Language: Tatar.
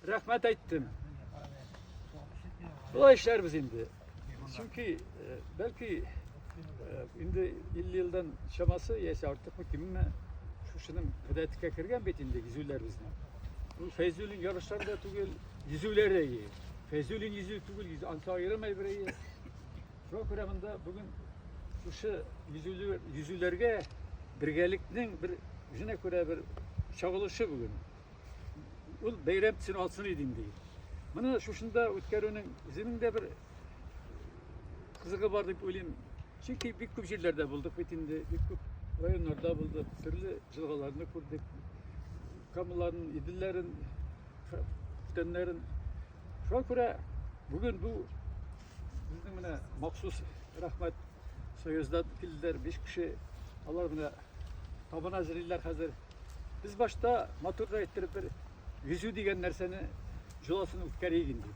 Рәхмәт әйттем. Болай эшләрбез инде. Чөнки э, бәлки э, инде 50 елдан чамасы яисә артыкмы кимме шушының гадәткә кергән бит инде йөзүләр безнең. Ул Фәйзуллин ярышлары да түгел, йөзүләр дә ие. Фәйзуллин йөзү түгел, йөзү ансы аерым әйбер ие. Шуңа күрә монда бүген шушы йөзүләр, йөзүләргә бергәлекнең бер үзенә күрә бер чагылышы бүген. Ул бәйрәм төсен алсын иде инде. Моны шушында үткәрүнең үзенең дә бер кызыгы бар дип уйлыйм. Чөнки бик күп җирләрдә булдык бит инде, бик күп районнарда булдык, төрле җылгаларны күрдек. Камаларын, Иделләрен, Бүтәннәрен. Шуңа күрә бүген бу безнең менә махсус рәхмәт Союздан килделәр 5 кеше. Алар менә табын әзерлиләр хәзер. Без башта матур да иттереп бер йөзү дигән нәрсәне җоласын үткәрик инде.